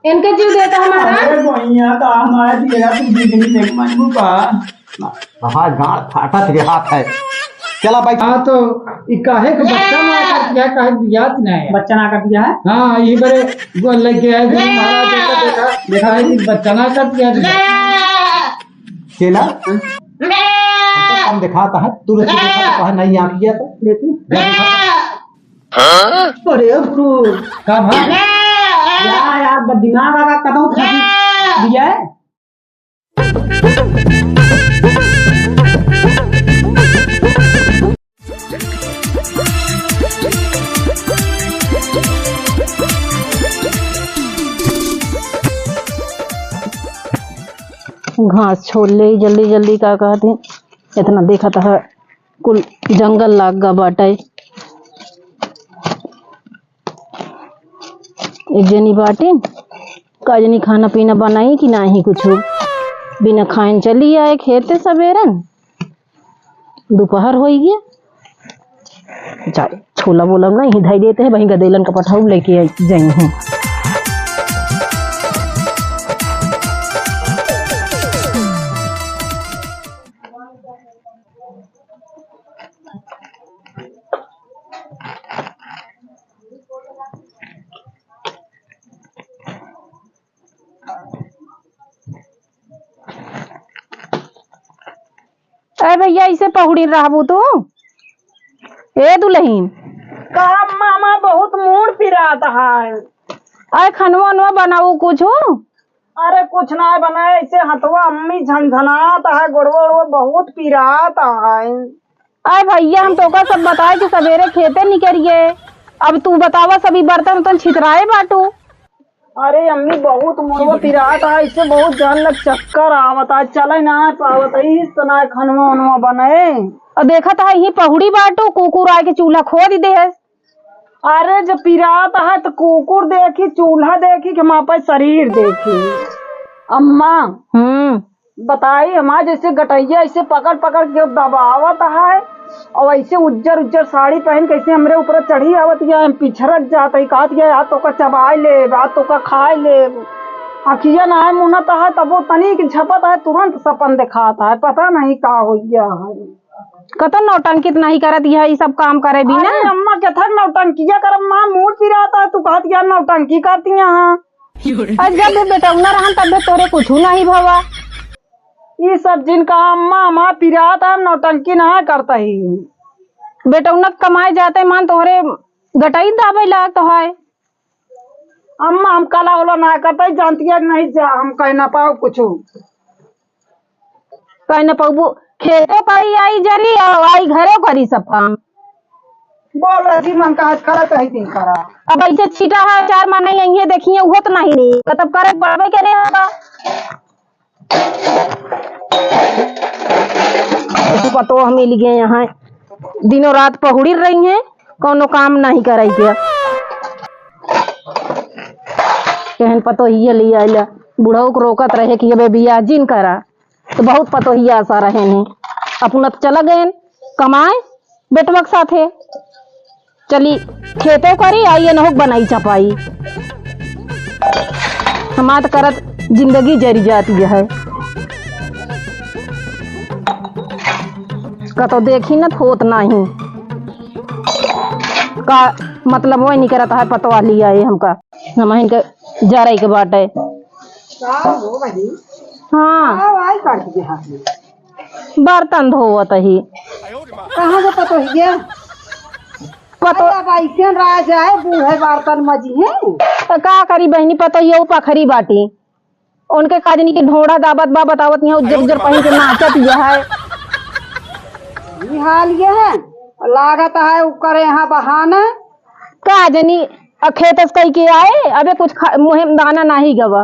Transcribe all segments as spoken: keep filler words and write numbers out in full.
इनके जीव देता हमारा। अरे गोइया, तो हमारा जीरा तू बिजली देख मनबू का? हमार गांड फाटत रे हाथ है। चला भाई। हाँ, तो ई काहे के बच्चा ना कर दिया, काहे के बियाह ना है? बच्चा ना कर दिया है? हाँ, ये बड़े गोल लेके आए थे, महाराज, देखा, देखा, देखा, ये बच्चा ना कर दिया है। केला? हमको कम दिखाता है, तू रस्सी देखा तो कहा नहीं आ गया तो। लेकिन? जा देखा। अरे गुरु। का भा? यार, यार, बस दिमाग आगा कदम खा दिया है। घास छोल ले जल्दी जल्दी, का कहत हैं, इतना देखत है, कुल जंगल लाग गा बाटे। एक जनी बाटिन, का जनी खाना पीना बनाई कि नाही कुछ, बिना खाइन चली आए खेते सबेरन, दोपहर होई गया। जा, छोला बोला ना, यहीं धई देते हैं, वहीं गदेलन का पठाऊ लेके आई, जाई हूँ। अरे भैया, ऐसे पहुड़ी रहबू तू? ए दुल्हन। का मामा, बहुत मूड़ पिरात है। अरे खनवा वनवा बनाऊ कुछ हो? अरे कुछ ना बनाए, ऐसे हथवा अम्मी झनझनात है, गोड़वा ओड़वा बहुत पिरात है। अरे भैया, हम तोका सब बताए कि सवेरे खेते निकरिए, अब तू बतावा, सभी बर्तन उर्तन छितराए बाटू। अरे अम्मी, बहुत मुड़वा पिरात है, इससे बहुत जान लग चक्कर आवत है, चले ना पावत है, इस तरह खनवा वनवा बने। और देखत है, यही पहुड़ी बाटू, कुकुर आके चूल्हा खोद दे है। अरे, जब पिरात है तो कुकुर देखी, चूल्हा देखी कि माँ पे शरीर देखी। अम्मा, हम्म। बताई, हमार जैसे गटैया ऐसे पकड़ पकड़ के दबावत है और ऐसे उज्जर उज्जर साड़ी पहन के ऐसे हमरे ऊपर चढ़ी आवत है, हम पिछड़त जात है, कहत है, "आज तोका चबाए लेब, आज तोका खाए लेब।" अखिया ना है मुनत है, तबो तनिक झपत है, तुरंत सपन देखात है, पता नहीं का हो गया है। कतो नौटंकित नहीं करत है, ई सब काम करे बिना। अरे अम्मा, के थक नौटंकिया करब, माँ मूड़ पिरात है, तू कहत है नौटंकी करती यहाँ। और जब भी बेटौना रहन, तब भी तोरे कुछ नहीं भवा। ई सब जिन का अम्मा, हमार पिरात है, नौटंकी ना करता ही। बेटौना कमाए जाते मान तोहरे गटई दाबे लागत है। अम्मा, हम कला होला ना करता ही, जानती है कि नहीं जा, हम कह ना पाओ कुछ। कह ना पाऊ, खेतो करी आई जरी, और आई घरो करी सब काम। बोल रही मन का आज करत है दिन करा। अब ऐसे छीटा है, चार माने यहीं देखिए, उहो तो नहीं, नहीं, मतलब करे पड़बे करे होगा। पतोह मिल गए यहाँ, दिनों रात पहुड़ी रही हैं, कौनो काम नहीं करे के। कहन पतोहिया ले आइला, बुढ़ऊ को रोकत रहे कि अबे बियाह जिन करा, तो बहुत पतोहिया आसा रहे ने, अपना तो चला गए कमाए, बेटवा के साथे। चली खेतो करी, आई एनहु के बनाई चपाई। हमार त करत जिंदगी जरी जाती है। कतो देखी न त होत नाही। का मतलब वही नहीं करत है पतवा लिया ये हमका। हमहिन के जराई के बाटे। का हो भाई? हाँ। का भाई काट के हाथ में? बर्तन धोवत ही। कहाँ से पतोहिया? पतो- अरे, अब ऐसे राज आए, बूढ़े बर्तन मजिहे। त का करी बहिनी, पतोहिया उ पखरी बाटी। उनके काजनी के ढोढ़ा दाबत बा, बतावत नहीं, उज्जर उज्जर पहिन के नाचत यह है। ई हाल ये है, लागत है उ करे यहाँ बहाना। काजनी, अ, खेत से कही के आए, अबे कुछ खा-, मुँहे में दाना नाही गवा।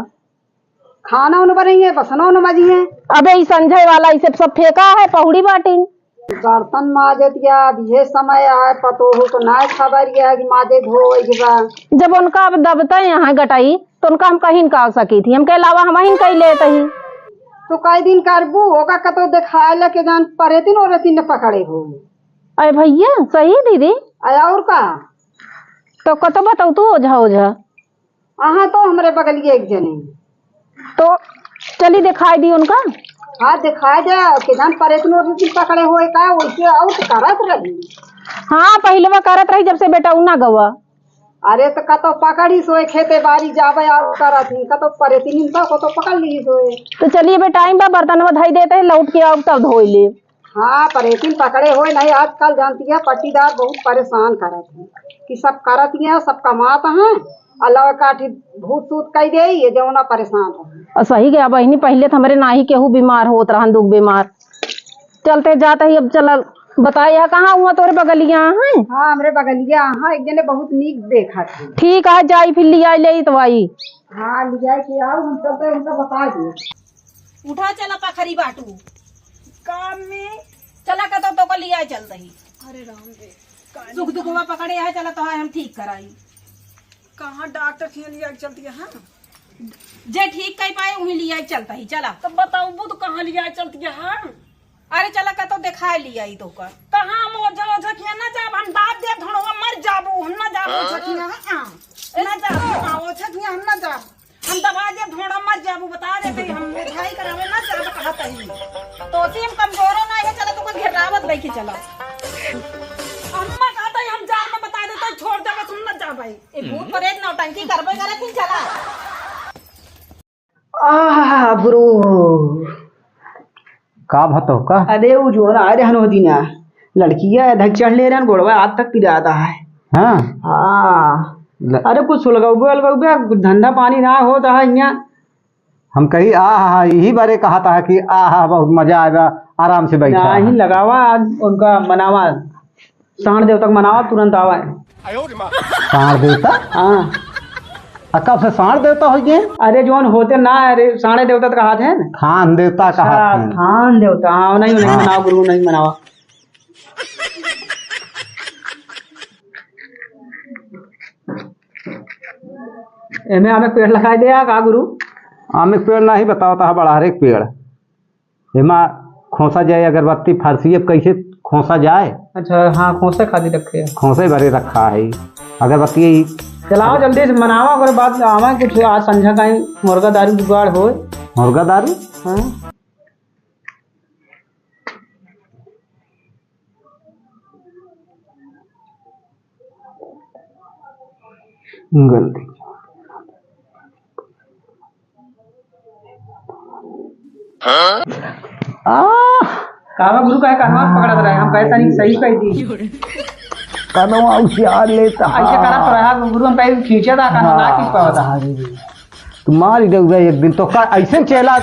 खाना उन बनेंगे, बसना उन मजिहे। अबे ई संझे वाला, ई सब, सब फेंका है, पहुड़ी बाटिन। बर्तन माजत या, अब ये समय आए, पतोहू को ना खबर ये है कि माजे धोए के बा। जब उनका अब दबता यहाँ गटाई, तो उनका हम कहीं का सकी थी, हमके अलावा हम ही कही लेत ही। तो कई दिन करबू, ओका कतो देखाए ले के जान परेतिन ओरेतिन न पकड़े हो। अरे भैया, सही दीदी। अरे और का? तो कतो बताऊ तू ओझा ओझा। अहाँ तो हमरे बगलिए एक जने। तो चली देखाइ दी उनका। हाँ, देखाइ दे, के जान परेतिन ओरेतिन पकड़े होए का, वैसे और तो करत रही। हाँ, पहिलवा करत रही, जब से बेटा उ ना गवा। अरे, तो कतो पकड़ी सोए, खेते बारी जाबे और करत ही, कतो परेतिन तो, कतो पकड़ ली सोए। तो चलिए बे, टाइम बा, बर्तनवा धई देते हैं, लौट के आओ तब धोई ले। हाँ, परेतिन पकड़े होए नहीं, आजकल जानती है, पट्टीदार बहुत परेशान करत हैं कि सब करत हैं, सब कमात हैं, अलावा काठी भूत सूत कई दे, ये जौना परेशान रहे। और सही गया बहिनी, पहिले तो हमरे नाही केहू बीमार होत रहन, दुख बीमार। चलते जात ही, अब चल बताए, यहाँ कहाँ हुआ तोरे बगलिया हैं? हाँ, हमरे बगलिया, हाँ, एक जने बहुत नीक देखा थे। ठीक है, जाई फिर लिया ले तो आई। हाँ, लिया के आओ, हम चलते, उनका बता दिए। उठा, चला पखरी बाटू। काम में। चला, कतो तोका लिया चल दही। अरे राम रे, का सुख दुखवा पकड़े है, चला तो हम ठीक कराई। कहाँ डॉक्टर खिया लिया चलती है, हाँ? जे ठीक कई पाए, उही लिया चलता ही, चला। तो बताऊ, वो तो कहाँ लिया चलती है, हाँ? अरे चला, कतो देखाए लिया ई तोका। कहाँ हम ओझा, ओझा खिया ना जाब, हम दाब दे धोड़वा मर जाबू, हम ना जाब ओझा खिया, हाँ, हाँ। ना जाब, हाँ, ओझा खिया हम ना जाब। हम दबा दे धोड़ा मर जाबू, बता देते हम ओझाई करावे ना जाब कहत ही। तो से हम कमजोरो ना है, चला तोका घेरावत लेके चला। अम्मा कहत ही हम जाब ना, बता देते छोड़ दे, बस हम ना जाब। ए भूत प्रेत नौटंकी करबे करे कि चला। आह, गुरु। का भा तोहका? अरे, उ जोन आए रहन हो दिना, लड़किया धक चढ़ ले रहन, गोड़वा आज तक पिरात है। हाँ? हाँ। ल- अरे, कुछ सुलगौबे, उलगौबे, धंधा पानी ना होत है इहाँ। हम कही, आह, यही बारे कहत है कि आह, बहुत मजा आएगा, आराम से बैठा नहीं है। लगावा, आज उनका मनावा। साँड़ देवता के मनावा, तुरंत आवा है। साँड़ देवता? हाँ। आ, कब से साँड़ देवता होइ गए? अरे, जौन होते ना, अरे, साँड़े देवता तो कहत हैं। थान देवता कहत हैं। थान देवता, हाँ, नहीं, नहीं हाँ। मनावा गुरु, नहीं मनावा। एमे आमे के पेड़ लगाए दे, आ, का गुरु? आमे के पेड़ नहीं, बतावा तो, बड़ा हर एक पेड़। एमा खोंसा जाए अगरबत्ती, फरसी अब कैसे खोंसा जाए? अच्छा, हाँ, खोंसे खातिर रखे हैं। खोंसे भरे रखा है अगरबत्ती। चलाओ जल्दी से मनावा, ओकरे बाद आवा कुछ आज संझा का ही मुर्गा दारू जुगाड़ होए। मुर्गा दारू? हाँ। गलती। आह! कावा गुरु काहे कानवा पकड़त रहे? हम कहे तनी सही कह दी। कानवा उछाल लेता। ऐसे करत रहा गुरु, हम कहे खींचे था कानवा, ना खींच पावा था। हाँ, जी, जी। तू मार ही देउबे एक दिन। तोहका ऐसे चेला,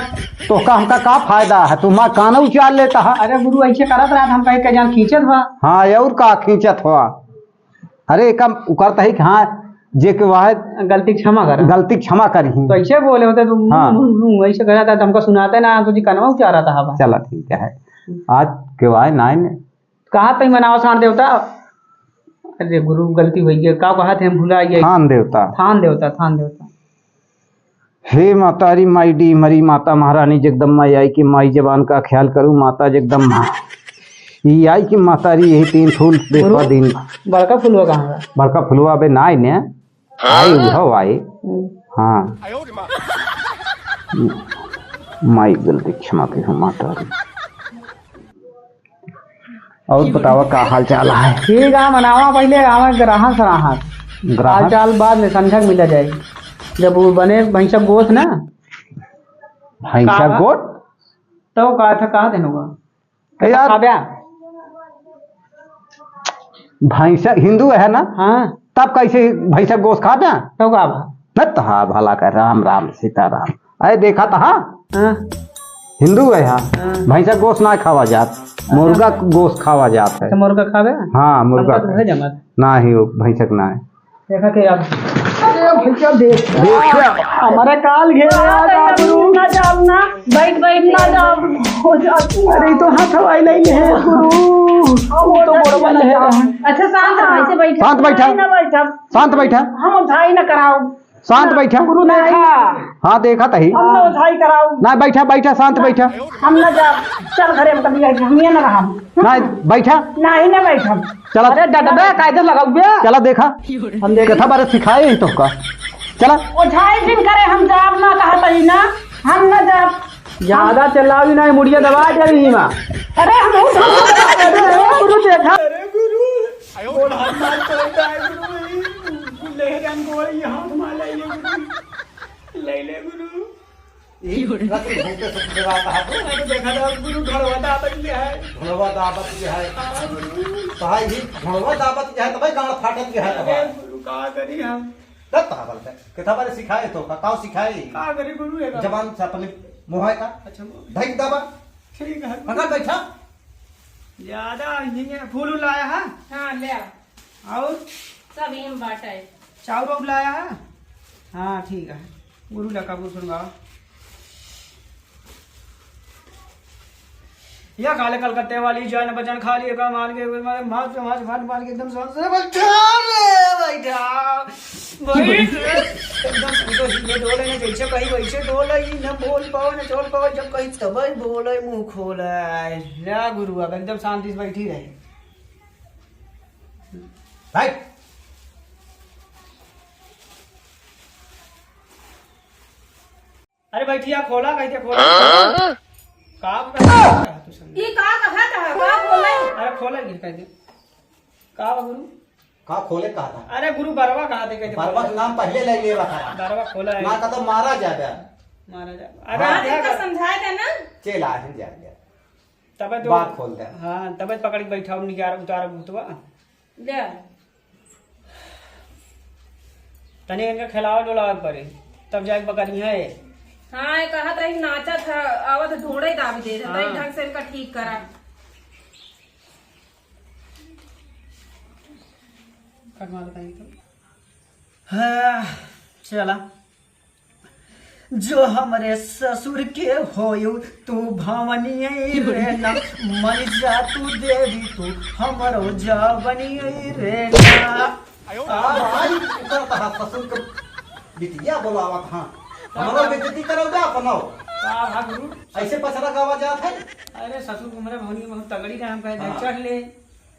तोहका हमका का फायदा है? तू मार कानवा उछाल लेता है। अरे गुरु, ऐसे करत रहा, हम कहे के जान खींचत बा। हाँ, और का खींचत हुआ? अरे, एकम उकरत ही कि हाँ, जे के वह गलती क्षमा कर। गलती क्षमा करी। तो ऐसे बोले होते तो हाँ। मुँह, मुँह, मुँह ऐसे करा था, तो हमको सुनाते ना, तो जी कनवा उचारा था हवा। चला, ठीक है। आज के वाय नाइन। कहा तई मनावा साँड़ देवता? अरे गुरु, गलती होइ गई, का कहा थे, हम भुला गए। थान देवता। थान देवता, थान देवता। हे मातारी, माई डी मरी, माता महारानी जगदम्बा, आई कि माई जबान का ख्याल करूँ, माता जगदम्बा। ई आई कि मातारी यही तीन फूल देखा गुरु, दिन। बड़का फुलवा कहाँ है? बड़का फुलवा अबे ना आई ने। आई उहो आई। हम्म। हाँ। माई गलती क्षमा करो मातारी। और बतावा का हाल चाल है? ठीक है, मनावा पहले आवा ग्राहक सराहक। ग्राहक? हाल चाल बाद में संझक मिला जाए। जब वो बने भैंसा गोश्त ना। भैंसा का? गोश्त? तो का था, कहा देना हुआ? ए यार, खाब्या? भैंसा हिंदू है ना? हाँ। तब कैसे भैंसा गोश्त खाब्या? तो का बा? न तो हाँ, भला कर, राम राम, सीताराम। अरे देखा तो हाँ? हाँ। हिंदू है हाँ। हाँ। भैंसा गोश्त ना खावा जात, मुर्गा गोश्त खावा जात है। अच्छा, मुर्गा खावे? हाँ, मुर्गा हमका तो खावे। है जमत। ना ही वो भैंसा के ना है। देखा के अब। अरे भैया देख। देखिए। हमारा काल घेरा है, बाबू। ना जाओ ना। बैठ, बैठ, ना जाओ। हो जाओ। अरे, ये तो हाथ हवाई नहीं है, गुरु। वो तो बड़ा वाला है। अच्छा, शांत रहो, ऐसे बैठा। शांत बैठा। नहीं ना बैठा। शांत बैठा। हम उठाई ना कराओ। शांत बैठा। गुरु देखा। हाँ, देखा तही। हम ना उठाई कराओ। ना बैठा, बैठा, शांत बैठा। हम ना जा। चल घरे में कभी आके हम ये ना रहा। ना बैठा। नहीं ना बैठा। चला। अरे डटबे, कायदे लगाओ बे। चला देखा। हम देख कथा बारे सिखाए ही तो का। चला। ओझाई जिन करे, हम जाब ना कहत ही ना, हम ना जाब। ज्यादा चिल्लावी ना, मुड़िया दबा दे रही माँ। अरे हम उठ, अरे गुरु देखा। अरे गुरु, गोड़ हाथ मार पड़ता है गुरु, ले रंग गोड़ यहाँ घुमा ले ये गुरु, ले ले गुरु। यही रत्न घूमते सब जगह कहा तो। अरे देखा था गुरु, ढोलवा दाबत के है। ढोलवा दाबत के है। हाँ गुरु। तो भाई ही ढोलवा दाबत के है, तो भाई गाँड़ फाटत के है, तो अरे भाई। गुरु, का करी हम? तब कहा बोलते? कितना बार सिखाए तो का, काव सिखाए? का करी गुरु, ये का? जबान से अपने मुँह है का? अच्छा, मुँह। ढक दबा। ठीक है। अगर बैठा। ज्यादा नहीं है। फूल उल लाया है? हाँ, ले आ। और? सब इम बाटा है। चाउर उर लाया है? हाँ, ठीक है। गुरु ला कबूल सुनवाओ। या काले कलकत्ते वाली जान बचन खाली का मार के, मार, मार के, मार, मार, मार के एकदम शांत से बैठा रे, बैठा। बैठ रे। एकदम सीधे सीधे डोले, न जैसे कही वैसे डोले, ई न बोल पावे, न चल पावे, जब कही तब ही बोले, मुँह खोले। ना गुरु, अब एकदम शांति से बैठी रहे। बैठ। अरे बैठिया, खोला, कैसे खोला? हाँ? का बता तू समझ? ई का कहत है? का बोले? अरे खोला, ये कह दे। का बा गुरु? का खोले कहा था? अरे गुरु, बरवा कहा थे, कैसे बरवा खोला? के नाम पहले ले लेवा था। बरवा खोला है। ना का तो मारा जाबे। मारा जा। अरे हाँ। क्या इनका कर- समझाए थे ना? चला, हम जा गया। तबे तो बात खोल दे। हाँ, तबे पकड़ के बैठा, निकाल, उतार भूतवा। ले। तनी इनके खिलावे डुलावे के पड़े, तब जाके पकड़ी है। हाँ, ये कहत रही नाचत है, आवत ढोड़े दाबी दे, हाँ। तनी ढंग से इनका ठीक करा। कटवा बताइए तो। हाँ, चला। जो हमरे ससुर के होयु तू भवानी रे ना, मन जा तू देवी तू हमरो जवानी रे ना। का भाई, उतर तहा ससुर के बिटिया बोलावत हाँ। हमरो बेइज्जती करौगा अपनो। का भा गुरु? ऐसे पचरा गावा जात है? अरे ससुर को हमरे भवानी बहुत तगड़ी ना, हम कहे हाँ। चढ़ ले।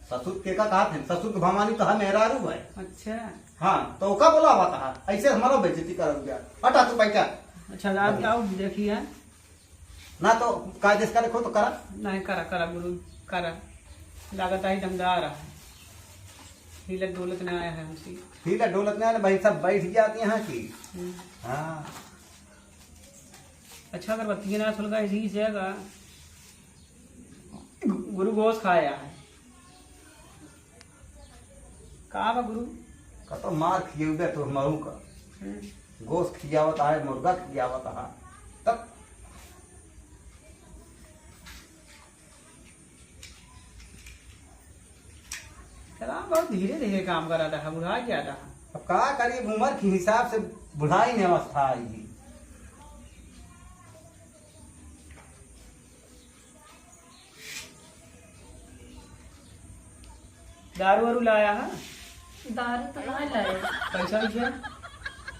ससुर के का कहत है? ससुर के भवानी तो है मेहरारू है। अच्छा। हाँ, तो ओका बोलावत हा, ऐसे हमारो बेइज्जती करल गया। हटा तू बैठा। अच्छा, रात के आओ, देखिए। ना तो कायदे से करे खो तो करा। नहीं, करा, करा गुरु, करा। लागत आई दमदार है। हिलत डोलत ना आया है हमसे। हिलत डोलत ना आया, भाई सब बैठ जाती यहाँ की। हम्म। हाँ। अच्छा, अगरबत्ती ना सुलगा इसी से का? गुरु गोस खाया है। का बा गुरु? का तो मार खियौबे तो मऊ का। हम्म। गोस खियावत आहे, मुर्गा खियावत आहे। तब चला, बहुत धीरे धीरे काम करा रहा, बुढ़ा गया रहा। अब का करी, उम्र के हिसाब से बुढ़ाई में अवस्था आई। दारू वारू लाया है? दारू तो ना लाए। पैसा वैसा?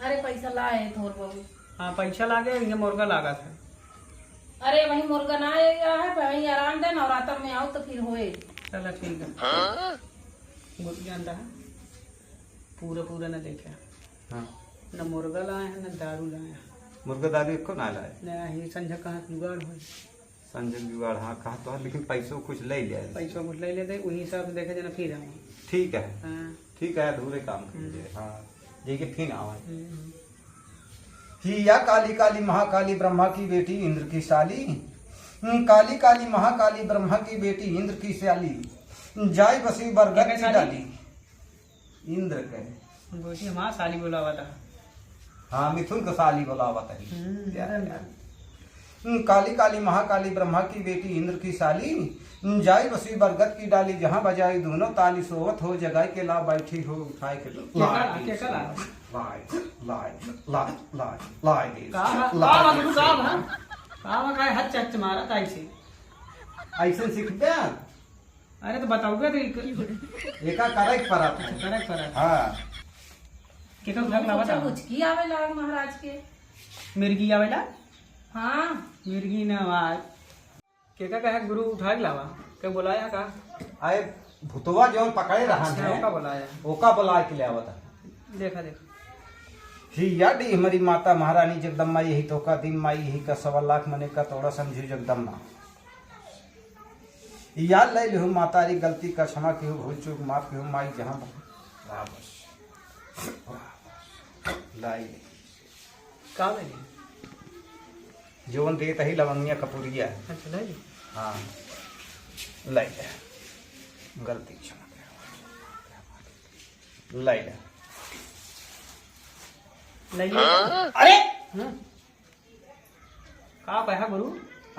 अरे पैसा लाए थोड़ बहुत। हाँ, पैसा लागे, ये मुर्गा लागा था। अरे वही मुर्गा ना आया है, पर वही आराम दे, नवरात्र में आओ तो फिर होए। चला ठीक है। हाँ? गुरु जानता है, पूरा पूरा न देखे। हाँ। न मुर्गा लाए हैं, न दारू लाए हैं। मुर्गा दारू एको ना लाए। नहीं, संझा कहाँ से जुगाड़ होई? संजय जुगाड़, हाँ, कहा तो है, लेकिन पैसो कुछ ले लिया है। पैसो कुछ ले लेते, वही हिसाब से देखे जना फिर आवे। ठीक है। हाँ। ठीक है, अधूरे काम कर हम्म। दे। हाँ, जाके फिर आवे। हम्म। हिया काली काली महाकाली ब्रह्मा की बेटी इंद्र की साली। हम्म, काली काली महाकाली ब्रह्मा की बेटी इंद्र की साली। जाई बसी बरगद की डाली। इंद्र के। गोटी हमार साली बोलावत है। हाँ, मिथुन के साली बोलावत है। हम्म, क्या, इंद्र। क्या? हम्म, काली काली महाकाली ब्रह्मा की बेटी इंद्र की साली। हम्म, जाई बसी बरगद की डाली, जहाँ बजाई दोनों ताली, सोवत हो जगाई के ला, बैठी हो उठाई के ला। केका, केका ला? लाए, लाए, लाए, लाए, लाए दे। का, का, लाए का, दे। का, का, का, का, हच, हच मारा ताई से। ऐसे सीख गया? अरे तो बताओगे तो एक एका करे के परत है। करे के परत। हाँ। केकर उठा के लावा था? मुचकी आवे लाग महाराज के। मिर्गी आवेला? हाँ। मिर्गी ना आवाज। केका कहे गुरु उठा के लावा? के बुलाया का? आए भुतवा जौन पकड़े रहा अच्छा, है, ओका बुलाया। ओका बुला के ले आवत है। देखा, देखा। ही या डी हमारी माता महारानी जगदम्मा, यही तोहका दीन माई, यही का सवा लाख मने का तोड़ा समझू जगदम्मा। या लै लिहु मातारी गलती का क्षमा किहु, भूल चूक माफ किहु माई, जहाँ ब-, वाह बस। वाह बस। लाई। का लगे? जौन देत ही लवंगिया कपूरिया। अच्छा, लाई। हाँ। लाई। गलती क्षमा। लाई। लाई। अरे! हम्म। का कहा गुरु?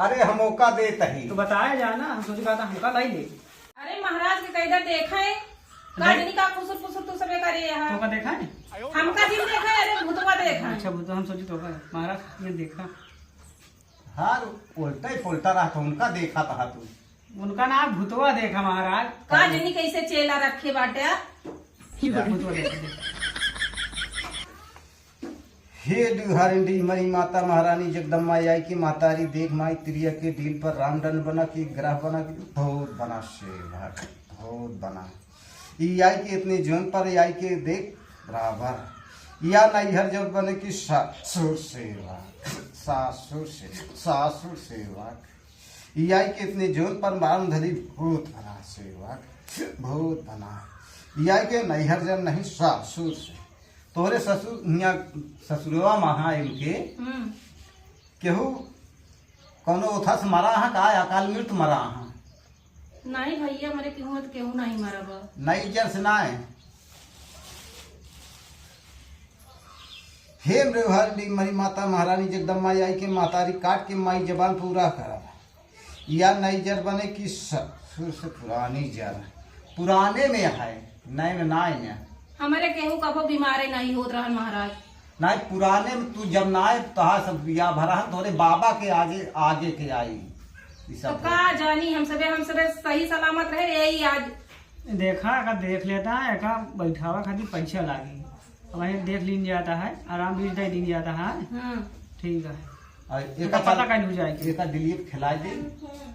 अरे हम ओका देत ही। तो बताया जा ना, हम सोचे कहा था हमका लाई ले। अरे महाराज के कैदा देखा है, का नहीं। जनी का फुसुर फुसुर तू सबे करे यहाँ। तो का देखा है? हमका जिन देखा है, अरे भूतवा देखा है। अच्छा, भूत हम सोची तो का महाराज ने देखा। हाँ, उल्टा ही पुल्टा रहा था, उनका देखा था तू। उनका ना भूतवा देखा महाराज। का जनी कैसे चेला रखे बाटे। भूतवा देखा। हे डुहारिन डी मरी माता महारानी जगदम्मा आई की मातारी देख माई तिरिया के डील पर रामदंड बना के ग्रह बना के बहुत बना सेवक, बहुत बना। ई आई के इतने जोन पर आई के देख बराबर। या नैहर जब बने की सासुर सेवक, सासुर से, सासुर सेवक। ई आई के इतने जोन पर मारम धरी भूत बना सेवक, भूत बना। ई आई के नैहर जब नहीं सासुर से। तोरे ससुर, हियाँ ससुरवा महा इनके हम्म। केहू कौनो ओथा से मरा हा का, अकाल मृत्यु मरा हा? नहीं भैया, मरे केहू तो केहू नहीं मरा बा। नहीं जर से ना है। हे मृहर डी मरी माता महारानी जगदम्मा आई के मातारी काट के माई जबान पूरा करा। या नई जर बने कि ससुर से पुरानी जर। पुराने में है, नए में ना है। हमारे केहू कबो बीमारे नहीं होत रहन महाराज। नहीं, पुराने में तू जब ना आए, तहा सब बिया भरा है, तोरे बाबा के आगे, आगे के आई। ई तो सब का जानी, हम सबे, हम सबे सही सलामत रहे, यही आज। देखा, एका देख लेता है, एका बैठावा खातिर पैसा लागी। अब वहीं देख लीन जाता है, आराम भी दे दीन जाता है। हाँ। ठीक है। और तो एका पता चल, कहीं हो जाएगी। एका दिलियप खिला दे।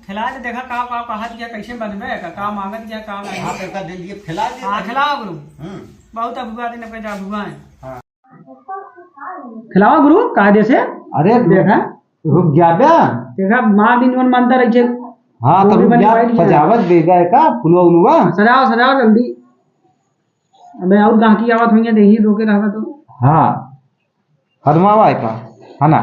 खिला दे, देखा का, का कहत गया, कैसे बनबे, का, का मांगत गया, का नहीं। हाँ, तो एका दिलियप खिला दे। हाँ, खिलाओ गुरु। हम्म। बहुत अगुआ दिन पे जा अगुआ है। हाँ। खिलावा गुरु, कायदे से। अरे, देखा। रुक जा बे। देखा, माँ दिन वन मंदिर है जे। हाँ, तो वो भी रुक जा, बन बैठ गया। सजावट दे जाए का, फुलवा उलवा। सजाओ, सजाओ जल्दी। अबे और गाहकी आवत हुई है, देखी रोके रहबे तो। हाँ। हदमावा है का, है ना?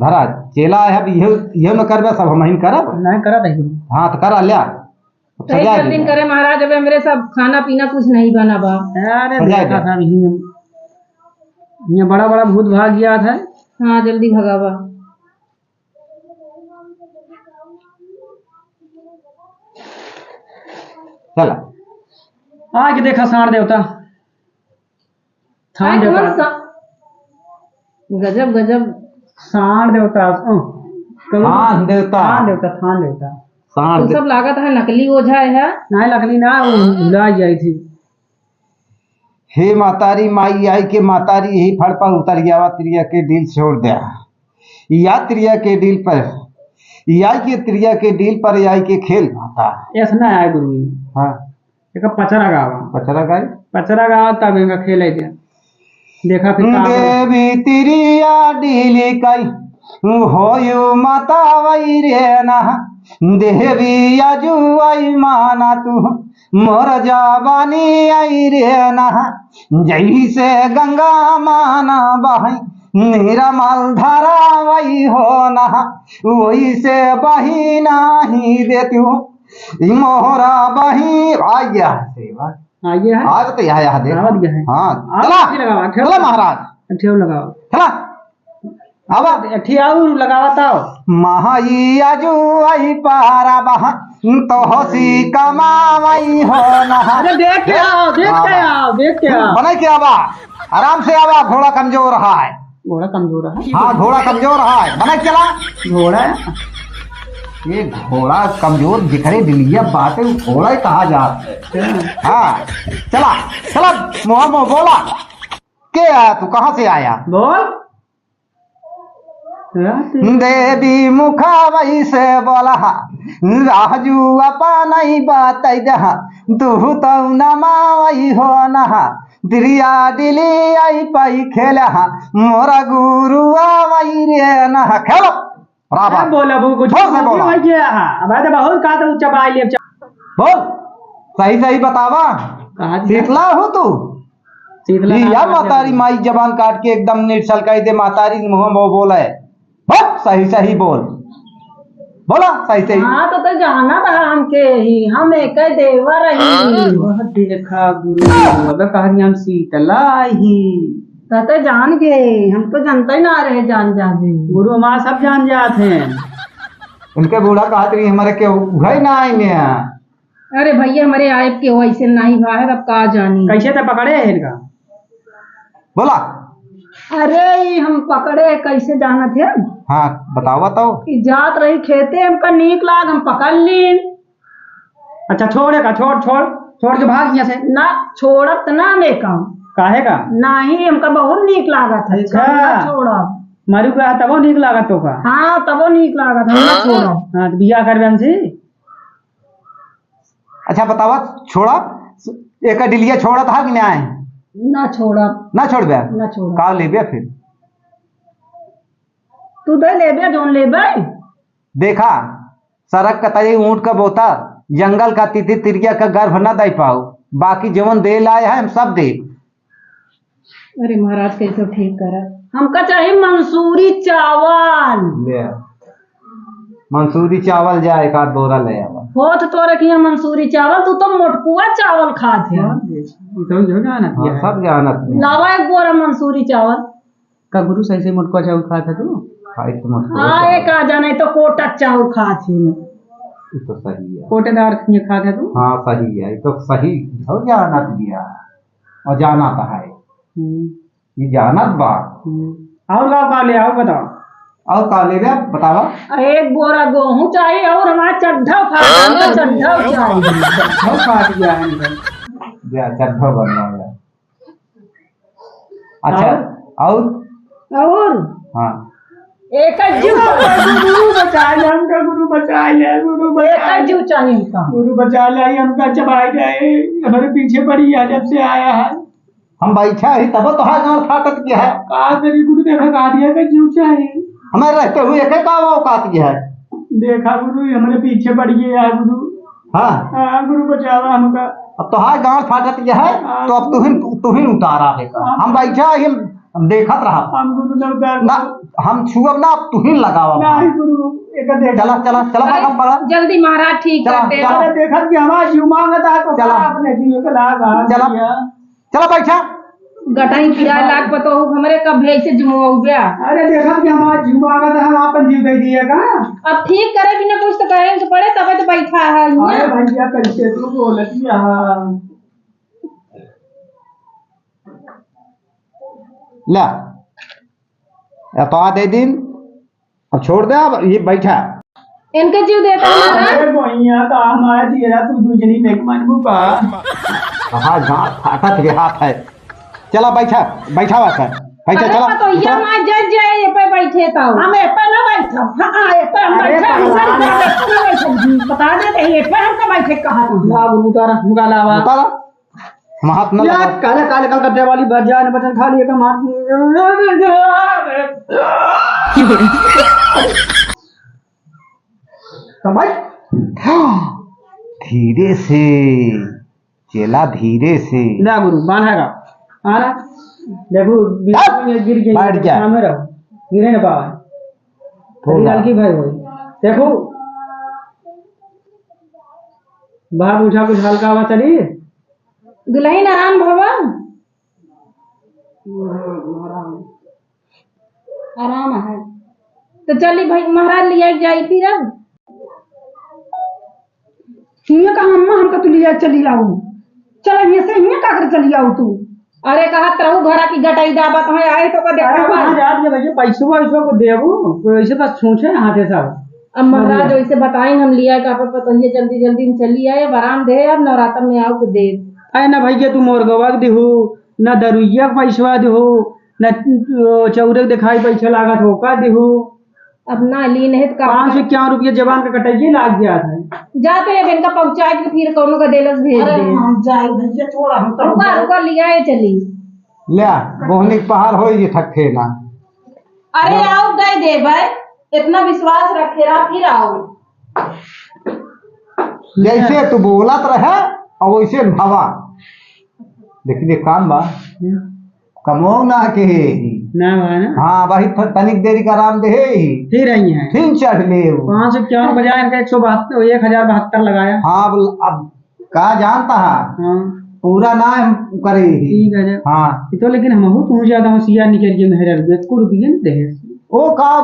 धरा, चेला है, अब यह, यह न करबे, सब हम ही करब। नहीं करत है गुरु। हाँ, तो करा ल्या। अब तो सजा एक दे। दिन करे महाराज, अबे हमरे सब खाना पीना कुछ नहीं बना बा। अरे सजा देखा दे। सब ही, ये बड़ा बड़ा भूत भाग गया था। हाँ, जल्दी भगावा। चला। आके देखा साँड़ देवता। थान आज देवता। कौन सा? गजब, गजब। साँड़ देवता, अ, कौन? थान देवता। थान देवता, थान देवता। साँड़ तू दे- सब लागत है नकली ओझा है। नहीं, नकली ना, वो भुला जाई थी। हे मातारी, माई आई के मातारी, यही फड़ पर उतर गया, तिरिया के डील छोड़ दे। या तिरिया के डील पर, या के तिरिया के डील पर, या के खेल माता। ऐसा ना है गुरु जी। हाँ। एक पचरा गावा। पचरा गाई? पचरा गावा तब इनका खेले दे। देखा फिर का होता। देवी तिरिया डील कई होयु माता वैरे ना। देवी आजु आई माना तू मोर जवानी आई रे ना। जैसे गंगा माना बहै निर्मल धारा वही हो ना। वैसे बही नाही देती हूँ। ई मोहरा बही, आ गया है सेवा। आ गया है? आ तो यहाँ, यहाँ देख। आवत गया है। हाँ, आप चला। अठी लगावा, अठी चला लगावा। महाराज। अठी लगावा। चला। आवा। अठी और लगावा ताओ। महाई आजू आई पारा बहा, तो हसी कमावई हो ना। अरे देख के आओ, देख के आओ, देख के आओ। बना के आवा। आराम से आवा, घोड़ा कमजोर है। घोड़ा कमजोर है। हाँ, घोड़ा कमजोर है, बना चला। घोड़ा? ये घोड़ा कमजोर जिकरे दिलिया बाटे, वो घोड़ा ही कहा जात है। हाँ। हाँ, चला, चला, मुँह, मुँह बोला। के आया तू, कहाँ से आया? बोल। देवी मुखावई से बोला, राजू अपन ही बात दहा, तू तो नमावई हो नहा, दिरिया दिली आई पाई खेल हा, मोरा गुरुआ वही रे ना खेलो। राबा। बोला वो कुछ बोल से बोला। हो गया हा। अब तो बहुत कहा था, ऊंचा बाई ले। बोल, सही सही बतावा। कहा जी? शीतला हो तू? शीतला ये ना यार, कहा महतारी था। माई जबान काट के एकदम निर्छल कह दे, महतारी मुंह में बोले। बोल, सही सही बोल। बोला, सही सही। हाँ, तो, तो जाना था हमके ही, हम एक देवर रही। वह देखा गुरु, अबे कहा कि हम शीतला ही। तो, तो जान गए, हम तो जानते ही ना रहे, जान जावे। गुरु, हमारा सब जान जात हैं। उनके बूढ़ा कहत रही, "हमारे के उघाई ना आई में।" अरे भैया, हमरे आइब के वैसे नाहीं बाहर, अब का जानी। कैसे ते पकड़े है इनका? बोला। अरे, ई हम पकड़े, कैसे जानत है? हाँ, बताओ, बताओ। ई जात रही खेते, हमका नीक लाग, हम पकड़ लीन। अच्छा, छोड़ का, छोड़, छोड़, छोड़ के भाग यहाँ से। ना, छोड़ब त ना हम एका। काहे का? नाहीं, हमका बहुत नीक लागत है, अच्छा। हम ना छोड़ब। मरू का तबो नीक लागत तो का? हाँ, तबो नीक लागत, हम ना छोड़ब। हाँ, तो बियाह करबे हमसे? अच्छा बतावा, छोड़ा, एक डिलिया छोड़ा था कि नाहीं? ना छोड़ा। ना छोड़बे? ना छोड़ा। का लेबे फिर? तू दे लेबे, जौन लेबे। देखा, सड़क का तरी ऊंट का बोता, जंगल का तिती तिरिया का गर्भ न दे पाओ, बाकी जौन दे लाए हैं हम सब दे। अरे महाराज, कैसे ठीक करा, हमका चाही मंसूरी चावल। ले आ। मंसूरी चावल जा, एक आध बोरा ले आवा। होत तोरे किहाँ मंसूरी चावल, तू तो मोटकुआ चावल खात है। हाँ, ये तो जो जानत हाँ, है। सब जानत है। लावा एक बोरा मंसूरी चावल। का गुरु सही से मोटकुआ चावल खात है तू? खाई तो मोटकुआ हाँ, चावल। एक आ जाने तो कोटा चावल खात है। ये तो सही है। कोटेदार ये खात है तू? हाँ, सही है। ये तो सही हो जानत दिया। और जानत है। हम्म। ये जानत बा। हम्म। और का, का ले, और बताओ। और का लेबे, बतावा। एक बोरा गेहूं चाहिए और हमारा चड्ढा फाटा, हाँ? चड्ढा चाहिए। चड्ढा फाट गया है इनका। जा, चड्ढा बनवा ले। अच्छा, और? और? और? हाँ। एक जूता। गुरु बचा ले हमका, गुरु बचा ले, गुरु बचा ले। एक जूता चाहिए हमका। गुरु बचा ले, हमका चबाई जाए, हमारे पीछे पड़ी है जब से आया है। हम बैठा ही तब तोहार गाँड़ फाटत गया है। का करी गुरु, देखा का दिया का जीव चाहे। हमारे रहते हुए एक का औकात गया है। देखा गुरु, ये हमारे पीछे पड़ गया है गुरु। हाँ। हाँ गुरु, बचावा हमका। अब तोहार गाँड़ फाटत गया है, हाँ। तो अब तुहिन, तुहिन उतारा है का। हाँ। हम बैठा ही, हम, हम देखत रहा। हम गुरु न उतार ना, हम छुअब ना, अब तुहिन लगावा। नहीं गुरु, एक देख। चला, चला, चला, अरे, पकड़, पकड़। जल्दी महाराज ठीक चला, कर दे। चला। अरे देखत कि हमारा जीव मांगता है तो चला। का अपने जीव के लाग आ चला। गया। चला बैठा। गटाई किराए लाग पतोहू, हमरे कब भेज से जुमवाऊ गया। अरे देखा कि हमारा जीव आगा था, हम आपन जीव दे दिए का? अब ठीक करे बिना कुछ तो कहे तो पड़े, तबे तो बैठा है हियाँ। अरे भैया, कैसे तू बोलत है? ला, अब आ दे दिन। अब छोड़ दे, अब ये बैठा। इनके जीव देता है महाराज। अरे बहिया, तो हमारा जीरा तू दूजनी में मानबू का? कहाँ गाँड़ फाटत के हाथ है। चला बैठा, बैठा हुआ था। बैठा, अरे चला, पतोहिया उतरा। माँ जज जाए, ये पे बैठे तो। हम ये पे ना बैठब। हाँ, हाँ, ये पे हम अरे बैठे, हम भगवान। ये पे ना बैठब। बता देते हैं, ये पे हम तो बैठे कहा था। ना, उतारा, मुका लावा। उतारा। हम हाथ न यार, लगा। काले, काले, कलकत्ते वाली बजा न बटन खा लिए का मार। समझ? धीरे से, चेला, धीरे से। ना गुरु, बांधा का। आ ना। देखो, बीच में गिर गई। बैठ जा। सामने रहो। गिरे ना बाबा। थोड़ा। हल्की भाई होई। देखो। बाप उठा कुछ हल्का हुआ चली। दुल्हन आराम भवा। आराम है। तो चली भाई, महाराज लिया जाई फिर अब। हियाँ का अम्मा हमका तू लिया चली आऊ। चल हियाँ से, हियाँ का कर चली आऊ तू। अरे कहा तरहु घरा की गटाई दाबत है, आए तो का देखा अरे भाई। कहाँ जात ये भैया, पैसवा वैसवा को देबू, कोई ऐसे बस छूछे हाथे सब। अब महाराज वैसे बताइन हम लिया का पर पतोहिया जल्दी जल्दी में चली आए, अब आराम दे, अब नवरात्र में आऊ तो दे। अरे ना भैया तू मोर गवा के दिहू, ना दरुइया के पैसवा दिहू, ना, ओ, चौरे के दिखाई पैसा लागत हो का दिहू। अब ना ली नहीं तो का पाँच सौ इक्यावन रुपया जबान का कटइये लाग गया था। जा तो अब इनका पहुँचाए के फिर कौनो का देलस भेज अरे दे। हम जाए भैया, थोड़ा हम तो रुका, रुका, लिया है चली। ल्या, बोहनी के पहाड़ होई ये ठक ठेना। अरे आओ, दे देबै, इतना विश्वास रखे रहा, फिर आओ। जैसे तू बोलत रहे और वैसे भवा। लेकिन एक काम बा, हम्म। कमो ना के ही। ना बा ना। हाँ, वही थ-, तनिक देरी का आराम दे ही। फिर आई है। फिर चढ़ ले वो। पाँच सौ इक्यावन बजाय इनका एक सौ बहत्तर, एक हजार बहत्तर लगाया। हाँ, बोल, अब का जानता है? हाँ। पूरा ना हम करे ही। ठीक है जी। हाँ। ये तो लेकिन हमहू तू ज्यादा होशियार निकल गए मेहरा, एको रुपये नहीं दे। ओ का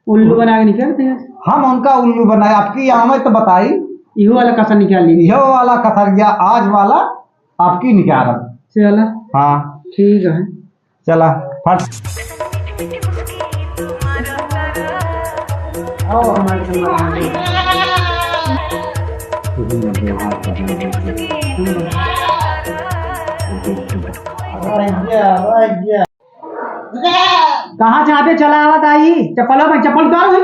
उल्लू बना के निकलते हैं। हम उनका उल्लू बनाए, आपकी आवे तो बताई। इहो वाला कसर निकाल ली। इहो वाला कसर गया, आज वाला आपकी निकाल। चला। हाँ। ठीक है। चला, फट। आओ हमारे संग। कहाँ जाते चला आवा दाई? चप्पल में चप्पल उतारो है।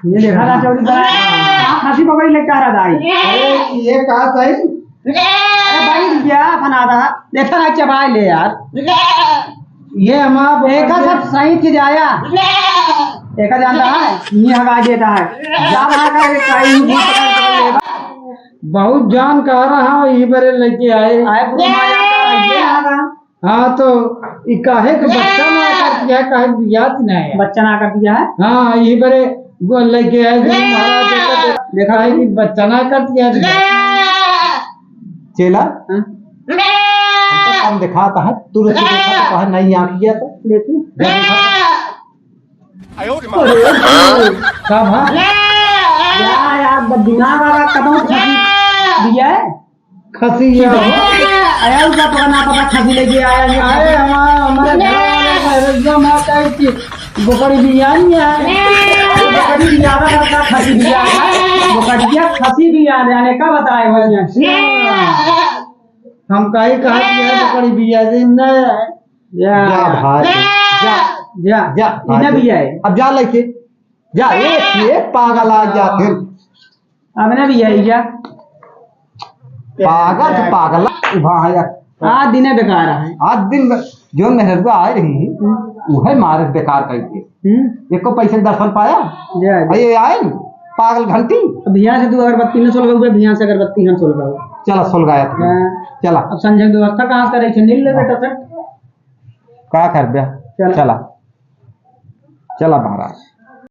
ये देखा था चौरी बड़ा। कहाँ खांसी पकड़ी लेके आ रहा दाई? अरे, ये कहा सही? अरे भाई, क्या बना रहा? देखा ना, चबाए ले यार। ये हमारा एका सब सही चीज आया। एका जानता है? ये हगा देता है। जा रहा का, ये कहीं नहीं पकड़, पकड़ लेगा। बहुत जान कह रहा हूँ, यही बरे लेके आए। आए बुढ़ा माया का, ये आ रहा। हाँ, तो ई काहे के बच्चा ना कर दिया है, काहे के बियाह ती ना है? बच्चा ना कर दिया है? हाँ, यही बरे गो-, लेके आए गुरु महाराज जी का दे-, देखा है कि बच्चा ना कर दिया है। चेला, हाँ? हमको कम दिखाता है, तुरंत ही देखा तो कहा नहीं आँख गया तो। देखी? जब देखा तो का भा? या यार, ब-, दिमाग वाला कदम खसी दिया है। खसी ये हो। आया उसका पता ना पता खसी लेके आया ये। अरे हमारा, हमारे घर वाले का एकदम आता है कि बोकरी बिरयानी है। बोकरी बिरयानी का खसी बिरयानी है। बोकरिया खसी बिरयानी है, का बताए भैया? हम कहीं कहा कि ये बोकरी बिरयानी नहीं है। जा। जा भाई, जा। जा। जा, इन्हें भाई। भी आए। अब जा लेके। जा, एक, एक पागल आ जाते हैं। अब ना भी आई जा। पागल से पागल, वहाँ आया। आज दिने बेकार है। आज दिन बे-, जो मेहरबा आए रही, हम्म। उहे मारे बेकार कर दिए। हम्म। एको पैसे के दर्शन पाया? जा, जा। ये आए न, पागल घंटी। अब यहाँ से तू अगरबत्ती न सोलगाऊ, यहाँ से अगरबत्ती हम सोलगाऊ। चला, सोलगाया तू। हाँ। चला। अब संजय व्यवस्था कहाँ से करे? नील ले बेटा से। का कर दे? चला। चला। चला महाराज।